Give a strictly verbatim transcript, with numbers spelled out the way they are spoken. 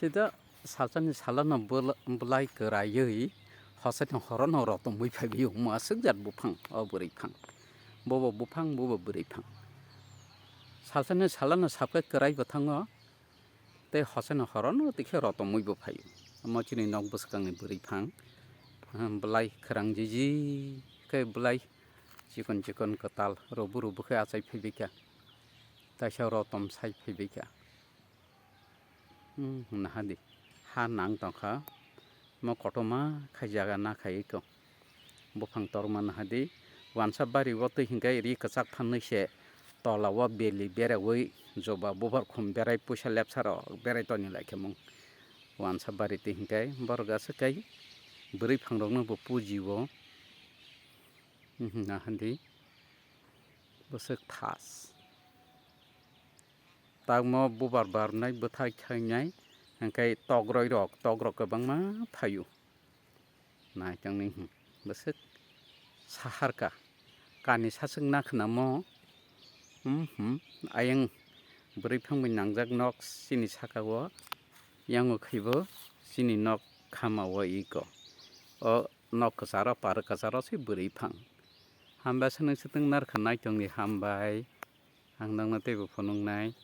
Tei da salsani salano bwla-, bwlai kwraiwi hosani horono rotomwi phaiwi wngma aswk jat buphang, o bwrwi phang. Bobo buphang, bobo bwrwi phang. Salsani salano sakhe kwraibo thango, tei hosani horono tikhe rotomwibo phaio. Omo chini nok bwskangni bwrwi phang, ah, bwlai khwrang jiji khe bwlai chikon chikon kwtal robu robu khe achai phaibaikha. Taisa rotom sai phaibaikha. Hmm, nahadi. Ha nang tongkha. Mo kotorma khai jaga na khai iko. Buphang torma nahadi. Wansa bari o twi hinkhe ri kwchak phanwi se tola o beli berewi joba bubar khum berai puisa lepsa rok berai toni lai khe mung. Wansa bari twi hinkhe borok aswk kai bwrwi phangrokno bo puji o. Hmm, nahadi. Bwswk thas. Tamo bubar barnai bwthai khainai, hwnkhe togroi rok, togrok kwbangma phaio. Nai tongni, hmm, bwswk saharka. Kani saswk na khwnamo, hmm, hmm, ayang bwrwi phangbai nangjak nok chini saka o, yango khaibo chini nok khama o iko. O nok kwcharo, par kwcharo se bwrwi phang. Hambai se nwng swtwng narwkha nai tongni hambai. Ang nokno teibo phunuknai.